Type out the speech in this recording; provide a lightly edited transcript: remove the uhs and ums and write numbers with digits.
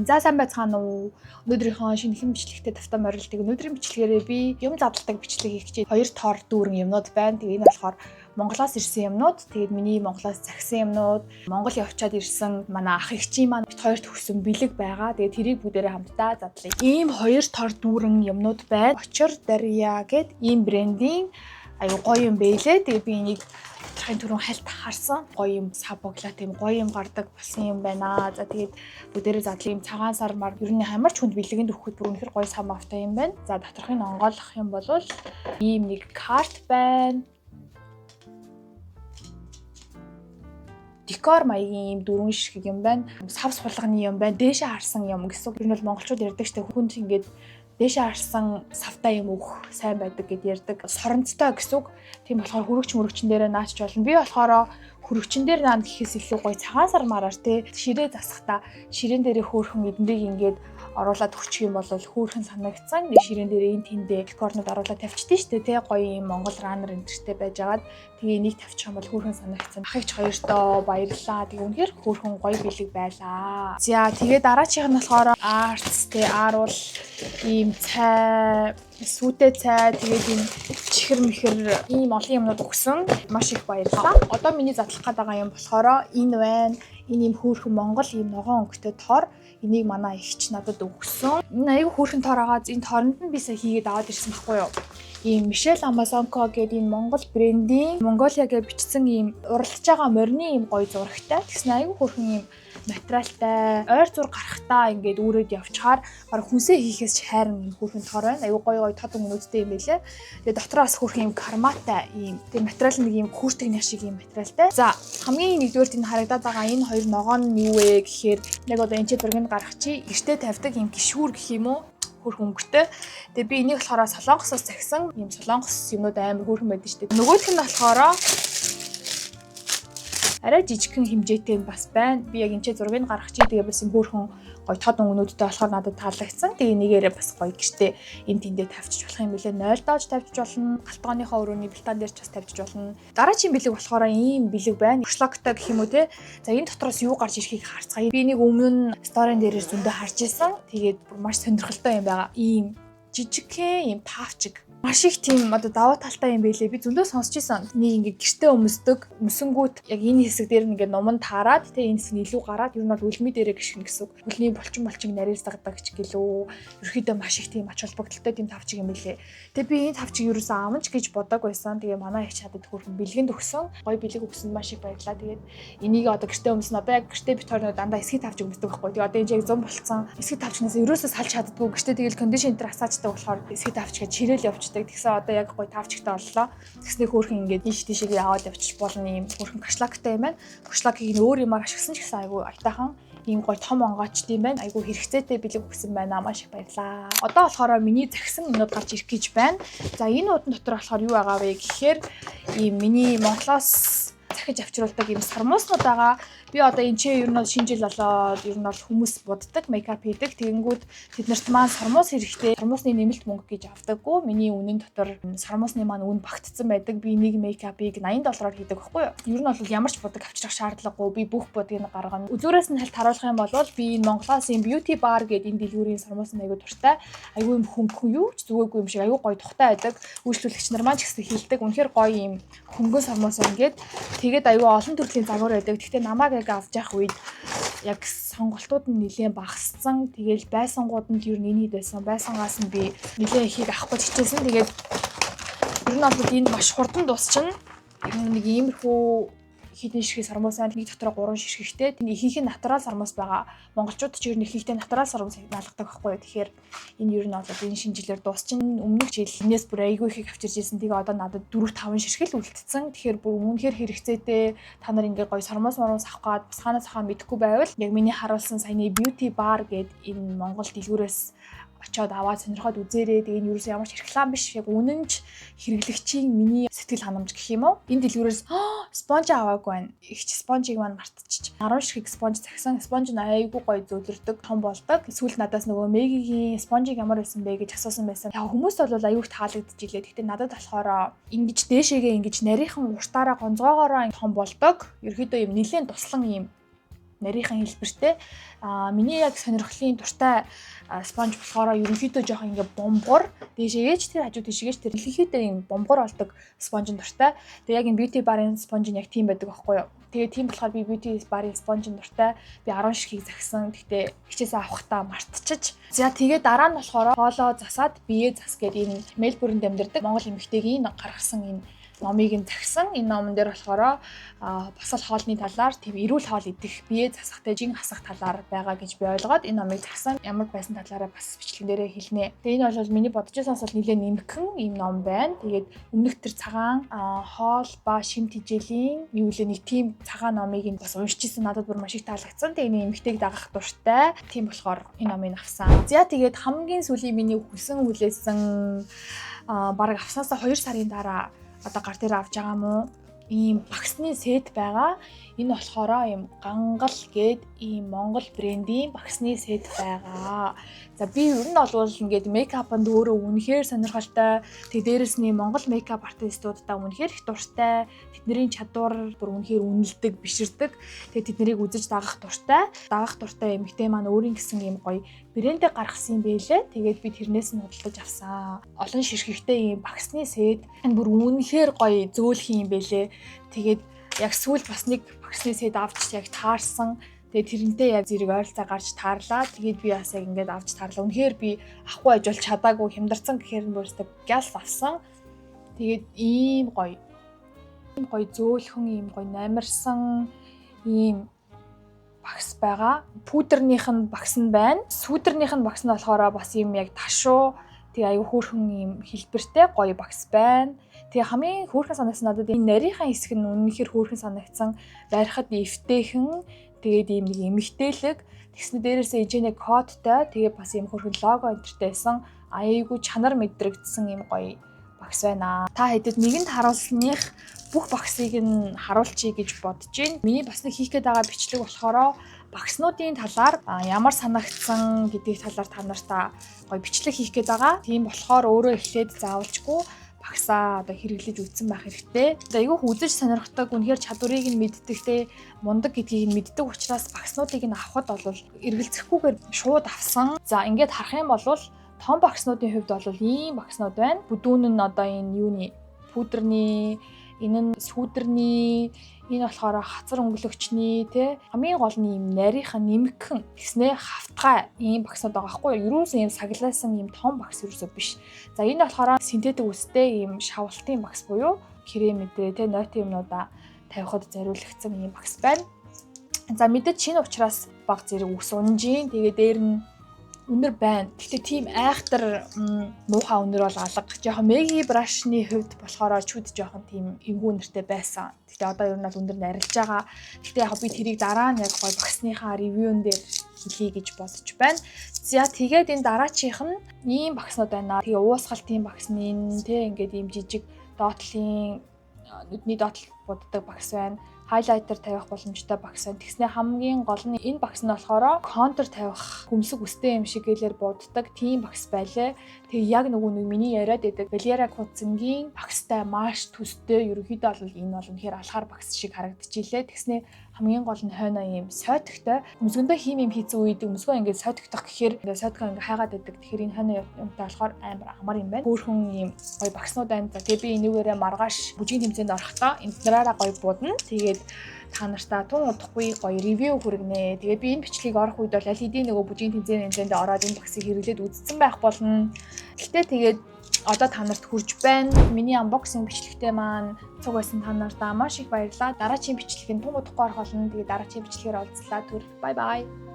За, сайн байцгаана уу? Өнөөдрийнхөө шинэхэн бичлэгтээ тавтай морилдог. Өнөөдрийн бичлэгээрээ би юм задалдаг бичлэг хийх гэж хоёр тор дүүрэн юмнууд байна. Тэгээ энэ болохоор Монголоос ирсэн юмнууд, тэгээд миний Монголоос захисан юмнууд, Монгол явчаад ирсэн манай ах эгчийн маань бид хоёрт өгсөн бэлэг байгаа. Тэгээд тэрийг бүгдээрээ хамтдаа задлая. Ийм хоёр тор дүүрэн юмнууд байна. Очор Дарья гэд ийм брендийн аюу гоё юм бэлээ. Тэгээд би энийг доторхын түрүүн хальт харсан. Гоё юм сав боглоо, тийм гоё юм гардаг болсон юм байна. За, тэгээд бүгдээрээ задлаа. Юм цагаан сар мар ер нь ямар ч хүнд бэлгэнд өгөхөд бүр үнэхэр гоё сав мавтай юм байна. За, доторхын онгойлгох юм бол ийм нэг карт байна. Декор маягийн ийм дөрвөн ширхэг юм байна. Сав сулганы юм байна. Дээшээ харсан юм гэсэн. Ер нь бол монголчууд ярьдаг штэ, хүнд ингээд дээшээ харсан савтай юм өгөх сайн байдаг гэд ярьдаг. Соронцтой гэсэн үг. Тийм болохоор хөрөгч мөрөгчн дээрээ наачч болно. Би болохоор хөрөгчн дээр наана гэхээс илүү гоё цагаан сар мараар те ширээ засахта ширээн дээрээ хөөрхөн эднэрийг ингээд оруулаад өгчих юм бол хөөрхөн санагдсан. Ширээн дээрээ энэ тэндээ декорнууд оруулаад тавьчихдээ штэ те, гоё юм Монгол runner энтертэй байжгаад тэгээ энийг тавьчих юм бол хөөрхөн санагдсан. Ах эгч хоёртоо баярлалаа. Тэгээ үнэхээр хөөрхөн гоё бэлэг байлаа. За, тэгээ дараачих нь болохоор arts те, ааруул ийм цай, сүүтэй цай, тэгээд ийм чихэр мэхэр, ийм олон юмнууд өгсөн. Маш их баярлалаа. Одоо миний задлах гээд байгаа юм болохоор энэ байна. Энэ ийм хөөрхөн Монгол ийм ногоон өнгөтэй тор. Энийг манай эгч надад өгсөн. Энэ аягүй хөөрхөн тор байгаа. Энэ торонд нь би сая хийгээд аваад ирсэн байхгүй юу? Ийм Мишель Амазонко гэдэг энэ Монгол брендийн Монголиа гэж бичсэн ийм уралдаж байгаа морины ийм гоё зурагтай. Тэгсэн аягүй хөөрхөн ийм материалтай, ойр зур гарахтаа ингээд үүрээд явчихаар баг хүнсээ хийхээс хайрын ийм хөөрхөн тор байна. Аягүй гоё гоё тод өнгөнүүдтэй юм байлээ. Тэгээ дотроо бас хөөрхөн ийм карматай, ийм тэгээ материал нэг ийм хүүртэгний шиг ийм материалтай. За, хамгийн нэгдүгээрт энэ харагдаад байгаа энэ хоёр ногоон нь юу вэ гэхээр яг одоо энэ ч зургийг гаргах чи гэртээ тавьдаг ийм гишүүр гэх юм уу, хөөрхөн өнгөтэй. Тэгээ би энийг болохоор Солонгосоос захисан. Ийм Солонгос юмнууд амар хөөрхөн байдаг шүү дээ. Нөгөөх нь болохоор арай жижигхэн хэмжээтэй бас байна. Би яг энэ ч зургийг гаргах чи, тэгээ бас юм хөөрхөн гоё тод өнгөнүүдтэй болохоор надад таалагдсан. Тэгээ энийгээрээ бас гоё гэртээ энэ тэндээ тавьчих болох юм билээ. Нойлдоож тавьчих болно. Галтгооныхоо өрөөний бэлтаан дээр ч бас тавьчих болно. Дараагийн бэлэг болохоор ийм бэлэг байна. Шлогтой гэх юм уу те. За, энэ дотроос юу гарч ирэхийг харцгаая. Би нэг өмнө нь story н дээрээ зөндөө харж исэн. Тэгээд бүр маш сонирхолтой юм байгаа. Ийм жижигхэн ийм таавчиг, маш их тийм одоо даваа талтай юм байлээ. Би зөндөө сонсч ирсэн. Нэг ингээ гэртээ өмсдөг. Өмсөнгүүт яг энэ хэсэг дээр ингээ нуман таарад те, энэ хэсэг нь илүү гараад ер нь бол үлми дээрээ гიშгэн гэсэн үг. Хөлний булчин булчин нарийсгадаг ч гэлүү. Ерөөхдөө маш их тийм ач холбогдолтой тийм тавчиг юм байлээ. Тэгээ би энэ тавчиг ерөөсөө авна ч гэж бодог байсан. Тэгээ манай эгч надад хөөрхөн бэлгэнд өгсөн. Гоё бэлэг өгсөнд маш их баярлалаа. Тэгээд энийг одоо гэртээ өмснө. Одоо яг гэртээ бид хоёр дандаа эсхий тавчиг өмсдөг байхгүй. Тэгээ одоо энэ яг 100 болцсон. Эсхий тавчнаас ерөөсөө салж чаддгүй. Гэртээ тэгэл condition энэ асаачдаг болохоор эсхий тавчгаа чирэл явчихдаг. Тэгсэн одоо яг гоё тавчигтай боллоо. Тэгснээ хөөрхөн ингээд ийш тийшээ яваад явчих болно, ийм хөөрхөн кашлагтай юм байна. Кашлагийг нь өөр юмар ашигласан ч гэсэн айгүй аятайхан ийм гоё том онгоочд юм байна. Айгүй хэрэгцээтэй бэлэг өгсөн байна. Маш их баярлаа. Одоо болохоор миний захисан юмнууд гарч ирэх гэж байна. За, энэ удан дотор болохоор юу байгаа вэ гэхээр ийм миний Монголоос захиж авчруулдаг ийм сормууснууд байгаа. Би одоо энэ ч ер нь бол шинэ жил болоод ер нь бол хүмүүс буддаг, makeup хийдэг. Тэгэнгүүт тэднэрт маань сормуус хэрэгтэй. Сормуусны нэмэлт мөнгө гэж авдаггүй. Миний үнэн дотор сормуусны маань үн багтцсан байдаг. Би нэг makeup ыг 80 доллараар хийдэг байхгүй юу? Ер нь бол ямар ч будаг авчрах шаардлагагүй. Би бүх будгийг гаргана. Үзүүрээс нь хальт харуулах юм бол би энэ Монголоос ийм Beauty Bar гэдэг энэ дэлгүүрийн сормуус нь айгүй дуртай. Айгүй юм хөнгөн, юу ч зүгээгүй юм шиг айгүй гоё тухтай байдаг. Үйлчлүүлэгч нар маань ч гэсэн хэлдэг. Үнэхээр гоё юм хөнгөн сормуус юм гээд. Тэгээд айгүй олон төрлийн загвар байдаг. Гэхдээ намайг яг авч явах үед яг сонголтууд нь нэлээд багассан. Тэгээл байсангууд нь ер нь энэ хэд байсан. Байсангаас нь би нэлээд ихийг авах гэж хичээсэн. Тэгээд ер нь бол энд маш хурдан дуусчихна. Ер нь нэг иймэрхүү хэдэн ширхэг сормуус байна. Нэг дотроо 3 ширхэгтэй. Тэр ихэнх нь natural сормуус байгаа. Монголчууд ч ер нь ихэнхдээ natural сормуус наалгадаг байхгүй юу. Тэгэхээр энэ ер нь бол энэ шинэ жилээр дуусчин. Өмнөх жил энэс бүр айгүй ихийг авчирч ирсэн. Тэгээ одоо надад 4 5 ширхэг л үлдсэн. Тэгэхээр бүр үнэхээр хэрэгцээтэй, та нар ингээ гоё сормуус мормуус авах гад бас хаанаас авахаа мэдэхгүй байвал яг миний харуулсан саяны Beauty Bar гээд энэ Монгол дэлгүүрээс очиод аваад сонирхоод үзээрэй. Тэгээ энэ ерөөсөө ямар ч реклам биш. Яг үнэн ч хэрэглэгчийн миний сэтгэл ханамж гэх юм уу. Энэ дэлгүүрээс sponge аваагүй байна. Их ч sponge ийг маань мартчих. 10 ширхэг sponge захисан. Sponge нь айгүй гоё зөөлрдөг, том болдог. Сүүлд надаас нөгөө Мегигийн sponge ийг ямар байсан бэ гэж асуусан байсан. Яг хүмүүст бол аюух таалагдчихилээ. Гэхдээ надад болохоор ингэж дээшээгээ ингэж нарийнхан уртаараа гонцгоогоороо том болдог. Ерөөдөө юм нэлээд туслан юм Нарийнхан хэлбэртэй. Миний яг сонирхлын дуртай sponge болохоор ерөнхийдөө жоохон ингээ бомбогор, дээшээгээч тэр, хажуу тийшээгээч тэр, ерөнхийдөө юм бомбогор болдог sponge дуртай. Тэгээ яг энэ Beauty Bar-ын sponge нь яг тийм байдаг байхгүй юу? Тэгээ тийм болохоор би Beauty Bar-ын sponge дуртай. Би 10 ширхгийг захисан. Гэхдээ хичээсээ авахдаа мартчихаж. За, тэгээ дараа нь болохоор "Хоолоо засаад биеэ зас" гэдэг энэ Мельбурнд амьдардаг Монгол эмэгтэйгийн гаргасан энэ номыг нь захисан. Энэ номон дээр болохоор бас л хоолны талаар, тийм эрүүл хоол идэх, бие засахтай, жин хасах талаар байгаа гэж би ойлгоод энэ номыг захисан. Ямар байсан талаараа бас бичлэгэн дээрээ хэлнэ. Тэгээ энэ бол миний бодож байсанаас бол нэлээд нэмэгхэн ийм ном байна. Тэгээд өмнөх тэр цагаан хоол ба шим тэжээлийн юу лээ, нэг тийм цагаан номыг нь бас уншижсэн, надад бүр маш их таалагдсан. Тэгээ энэ эмэгтэйг дагах дуртай. Тийм болохоор энэ номыг авсан. За, тэгээд хамгийн сүүлийн миний хүсэн хүлээсэн, бараг авснаасаа 2 сарын дараа одоо гар дээр авч байгаа мó, ийм багсны set байгаа. Энэ болохоор ийм Гангал гээд ийм Монгол брендийн багсны set байгаа. За, би ер нь бол ингээд makeup-анд өөрөө үнэхээр сонирхолтой. Тэг дээрэс нь Монгол makeup artist-уудаа үнэхээр их дуртай. Тэдний чадвар бүр үнэхээр үнэлдэг, биширдэг. Тэгээ тэднийг үзэж дагах дуртай. Дагах дуртай эмэгтэй маань өөрийн гэсэн ийм гоё брэндээ гаргасан юм бэлээ. Тэгээд би тэрнээс нь худалдаж авсан. Олон ширхэгтэй ийм багсны set. Энэ бүр үнэхээр гоё зөөлхөн юм бэлээ. Тэгээд яг сүүл бас нэг багсны set авч яг таарсан. Тэгээд тэрнтэй яг зэрэг ойролцоо гарч таарлаа. Тэгээд би бас яг ингээд авч таарлаа. Үнэхээр би авахгүй байж бол чадаагүй, хямдарсан гэхээр нь бүрстэ гял авсан. Тэгээд ийм гоё. Ийм гоё зөөлхөн, ийм гоё намирсан ийм багс байгаа. Пудрных нь багс нь байна. Сүүдэрнийх нь багс нь болохоор бас ийм яг ташуу, тэгээ аюу хөөрхөн ийм хэлбэртэй гоё багс байна. Тэгээ хамгийн хөөрхөн санагдсан надад энэ нарийнхан хэсэг нь үнэхээр хөөрхөн санагдсан. Барихад эвтэйхэн, тэгээд ийм нэг эмэгтэйлэг, тэгснэ дээрээсээ ижэнэ кодтой, тэгээ бас ийм хөөрхөн лого энтертэй байсан. Аяйгуу чанар мэдрэгдсэн ийм гоё багс байна. Та хэдэд нэгэнд харуулсных бүх багсыг нь харуулчихъя гэж бодож байна. Миний бас нэг хийх гээд байгаа бичлэг болохоор багснуудын талаар ямар санагдсан гэдгийг талаар та нартаа гоё бичлэг хийх гээд байгаа. Тийм болохоор өөрөө эхлээд заавалчгүй багсаа одоо хэрэглэж үзсэн байх хэрэгтэй. Одоо айгүй үзэж сонирхдаг, үнэхээр чадварыг нь мэддэг те, мундаг гэдгийг нь мэддэг учраас багснуудыг нь авахд бол эргэлзэхгүйгээр шууд авсан. За, ингээд харах юм бол том багснуудын хувьд бол ийм багснууд байна. Бүдүүн нь одоо энэ юуны, пудрны, энэ нь сүүдэрний, энэ болохоор хацар өнгөлөгчний те, хамгийн гол нь ийм нарийнхан, нэмэгхэн тэгснэ хавтгай ийм багснууд байгаа байхгүй юу? Ерөөсөө ийм саглаасан ийм том багс ерөөсөө биш. За, энэ болохоор синтетик үстэй ийм шавлтын багс буюу крем мэдрээ те, нойтон юмнуудаа тавихад зориулагдсан ийм багс байна. За, мэдээж шинэ учраас баг зэрэг үс унжийн, тэгээ дээр нь үнэр байна. Гэхдээ тийм айхтар муухай үнэр бол алга. Жоохон Meggy brush-ны хувьд болохоор чүд жоохон тийм эвгүй үнэртэй байсан. Гэхдээ одоо ер нь бол үнэр нь арилж байгаа. Гэхдээ яг би тэрийг дараа нь яг гой багсныхаа review-н дээр хэлье гэж бодож байна. За, тэгээд энэ дараачих нь ийм багснууд байна. Тэгээ уусгалтын багсны тэ, ингээд ийм жижиг доотлын, нүдний доотлол буддаг багс байна, highlighter тавих боломжтой багс байна. Тэгснэ хамгийн гол нь энэ багс нь болохоор контур тавих, хөмсөг үстэй юм шиг гэлэр буддаг тийм багс байлээ. Тэгээ яг нөгөө нэг миний яриад байдаг Валера Куцингийн багстай маш төстэй. Ерөнхийдөө бол энэ бол үнэхээр алхаар багс шиг харагдчихилээ. Тэгснэ хамгийн гол нь хойноо ийм сойтогтой. Өмсгөндөө хийм юм хийцэн үед өмсгөө ингээд сойтогдох гэхээр ингээд сойтгоо ингээд хайгаад байдаг. Тэгэхээр энэ хойноо юмтай болохоор амар амар юм байна. Хөөхөн ийм гоё багснууд байна. За, тэгээ би энүүгээрээ маргааш бүжгийн тэмцээнд орохдоо энэ гоё будна. Тэгээд та нартаа тун удахгүй гоё review хүргэнэ. Тэгээд би энэ бичлэгийг орох үед бол аль хэдийн нөгөө бүжгийн тэмцээнд ороод энэ багсыг хэрэглээд үзсэн байх болно. Гэхдээ тэгээд одоо та нарт хүрж байна. Миний unboxing бичлэгтэй маань цуг байсан та нартаа маш их баярлалаа. Дараагийн бичлэг нь тун удахгүй орох болно. Тэгээд дараагийн бичлэгээр уулзлаа. Түр bye bye.